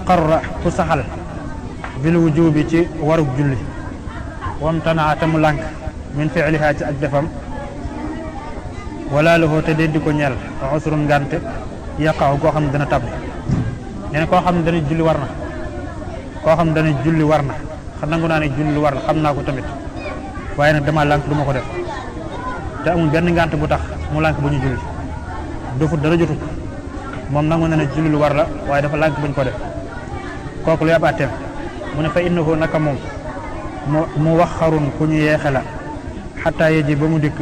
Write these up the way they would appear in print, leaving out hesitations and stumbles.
aqarra ku saxal bil wujubi ci warug julli wamtanaa te mu lànk min fi'liha ci ak defam wala lahu te déddi ko ñeel usrun ngànt yaqaw koo xam ne dana tabbi nee na koo xam ne dana julli war na koo xam ne dana julli war na xam nangu naa ne julli war na xam naa ko tamit waaye nag dama lànk du ma ko def te amul benn ngànt bu tax mu lànk bu ñu julli dofut dara jotut moom nangu na ne julli lu war la waaye dafa lànk buñ ko def kooku lu yàpp àtteem mu ne fa innahu naka moom mu wax xarun ku ñu yeexe la xataa yeji ba mu dikk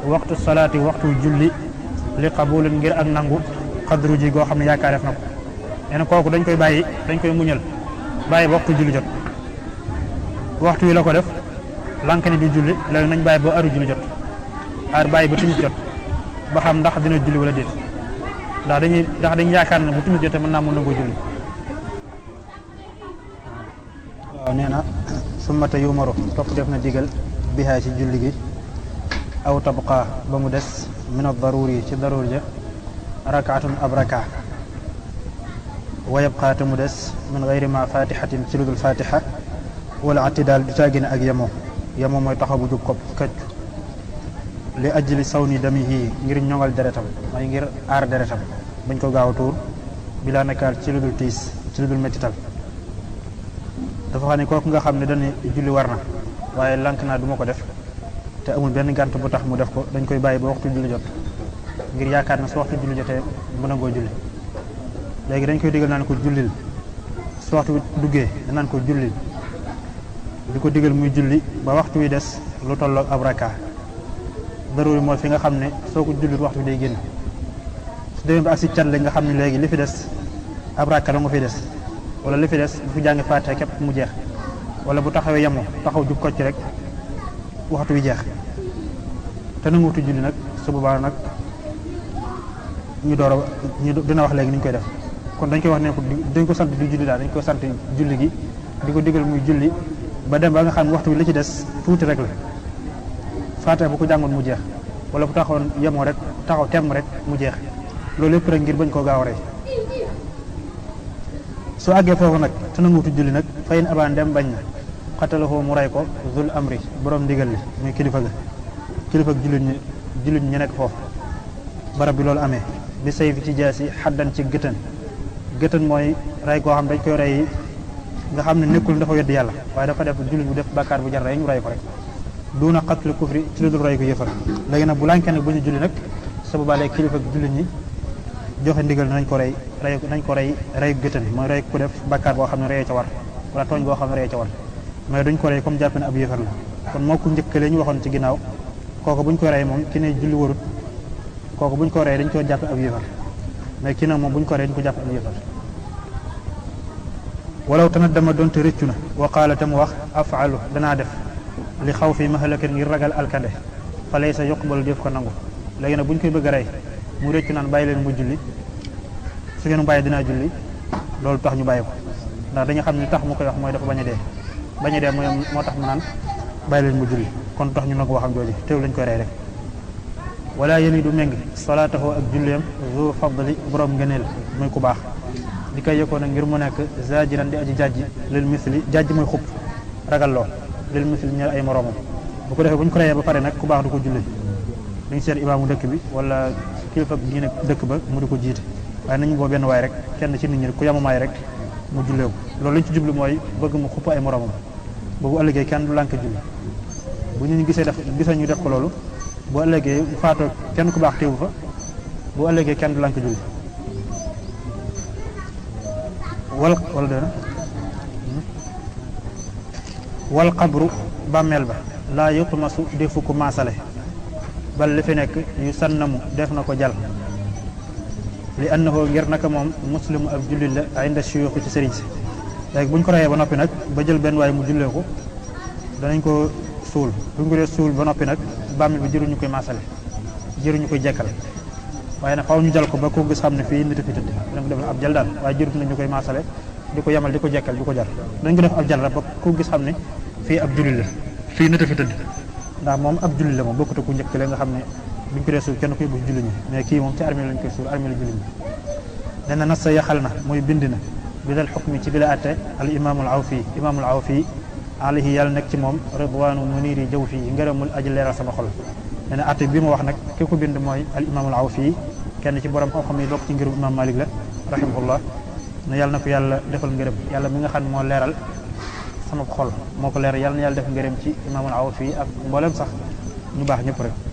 waxtu salaati waxtu julli li qabulin ngir ak nangu xadru ji goo xam ne yaakaar def na ko nee na kooku dañ koy bàyyi dañ koy muñal bàyyi ba waxtu julli jot waxtu wi la ko def lànk ni du julli léegi nañ bàyyi ba aru julli jot aar bàyyi ba timis jot ba xam ndax dina julli wala déet ndax dañuy yaakaar ne bu timis jotee mën naa mën na ko julli waaw nee na summata yumaru topp def na digal bihaa ci julli gi aw tabqa ba mu des min ad-daruri ci darur ja rakaatun ab raka wa yabqa te mu des min gayri ma fatihatin ci ludul fatiha wala atidaal du caagine ak yemoo mooy taxaw bu jub ko këcc li ajli sawni damihi ngir ñoŋal deretam mooy ngir aar deretam bañ ko gaaw a tuur bilaa nakaal ci ludul tiis ci ludul mettital dafa xam ne kooku nga xam ne dañu julli war na waaye lànk naa du ma ko def te amul benn gànt bu tax mu def ko dañ koy bàyyi ba waxtu julli jot ngir yaakaar na su waxtu julli jotee mën a ngoo julli léegi dañ koy digal naan ko jullil su waxtu duggee danaan ko jullil di ko digal muy julli ba waxtu wi des lu tolloog ab raka daruri mooy fi nga xam ne soo ko jullit waxtu bi day génn su demee ba ak si catle nga xam ne léegi li fi des ab raka la nga fi des wala li fi des bu fi jàngi faatiha képp mu jeex wala bu taxawee yemoo taxaw jub kocc rek waxtu wi jeex te nangu wutu julli nag su boobaa nag ñu door a ñu dina wax léegi ni ñu koy def kon dañ koy wax ne ko dañ ko sant di julli daal dañ ko sant julli gi di ko digal muy julli ba dem ba nga xam ne waxtu wi li ci des tuuti rek la faatiha bu ko jàngoon mu jeex wala bu taxawoon yemoo rek taxaw temm rek mu jeex loolu lépp rek ngir bañ koo gaaw a rey soo àggee foofu nag te nangu wutu julli nag fayin abaan dem bañ na xatalahoo mu rey ko zul amri borom ndigal li muy kilifa ga kilifa jullit ñi nekk foofu barab bi loolu amee bi say fi ci jaasi xaddan ci gëtën mooy rey koo xam dañ koy rey nga xam ne nekkul dafa wedd yàlla waaye dafa def jullit bu def bàkkaar bu jar rey ñu rey ko rek duuna xatlu kufri ci lu dul rey ko yëfar léegi nag bu lànkee nag bu ñu julli nag sa boobaa léegi kilifa jullit ñi joxe ndigal nañ ko rey gëtën mooy rey ku def bàkkaar boo xam ne reyee ca war wala tooñ boo xam ne reyee ca war mais duñ ko rey comme jàpp ne ab yëfar la kon moo ko njëkkalee ñu waxoon ci ginnaaw kooku buñ ko rey moom ki ne julli warut kooku buñ ko rey dañ ko jàpp ab yëfar mais kii nag moom buñ ko rey dañ ko jàpp ab yëfar walaw tamit dama doonte rëccu na wa qaala te mu wax afaalu danaa def li xaw fi mahalakin ngir ragal alkande fa lay sa yuqbalu def ko nangu léegi nag buñ koy bëgg a rey mu rëccu naan bàyyi leen mu julli su ngeen bàyyi dinaa julli loolu tax ñu bàyyi ko ndax dañu xam ne tax mu koy wax mooy dafa bañ a dee mooy moo tax mu naan bàyyi leen mu julli kon tax ñu nangu waxam jooju teew lañ koy rey rek wala yéen du méng salaatahu ak julleem zu fadli borom ngëneel muy ku baax di koy yëkkoon ngir mu nekk zajiran di aji jajji lil misli jajji mooy xupp ragal loo lil misli ñeel ay moroomam bu ko defee bu ñu ko reyee ba pare nag ku baax du ko julli dañ seet imaamu dëkk bi wala kilifa gi nekk dëkk ba mu di ko jiite waaye nañu boo benn waay rek kenn ci nit ñi ku yamamaay rek mu jullee ko loolu lañ ci jublu mooy bëgg mu xupp ay moroomam boobu ëllëgee kenn du lànk julli bu ñu gisee ñu def ko loolu bu ëllëgee faatoo kenn ku baax teewu fa bu ëllëgee kenn du lànk julli wal xabru bàmmeel ba laa yutmasu defu ko maasale bal li fi nekk yu sannamu def na ko jal li annahu ngir naka moom muslimu ab jullit la inda shuyuux ci sëriñ si léegi bu ñu ko reyee ba noppi nag ba jël benn waaye mu jullee ko danañ ko suul bu ñu ko dee suul ba noppi nag bàmmeel bi jëruñu koy maasale jëruñu koy jekkal waaye nag xaw ñu jal ko ba ko gis xam ne fii nit a fi tëdd dañ ko def ab jal daal waaye jërut nañu koy maasale di ko yemal di ko jekkal di ko jar dañ ko def ab jal rek ba ko gis xam ne fii ab jullit la fii nit a fi tëdd ndax moom ab jullit la moom bokkut ku njëkk la nga xam ne buñ ko dee suul kenn koy bu jullit ñi mais kii moom ci armée lañ koy suul armée la jullit ñi nee na nas sa yaxal na mooy bind na bidal xukmi ci bi la atte al imaamul awfi alayhi yàlla nekk ci moom ridwaanu muniri jëw fii ngërëmul aji leeral sama xol. nee na atte bi mu wax nag ki ko bind mooy al imaamul awfi kenn ci borom xam-xam yi bokk ci ngirum imam Malik la rahimahullah. ne yàlla na ko yàlla defal ngërëm yàlla mi nga xam ne moo leeral sama xol moo ko leeral yàlla na yàlla def ngërëm ci imaamul awfi ak mboolem sax ñu baax ñëpp rek.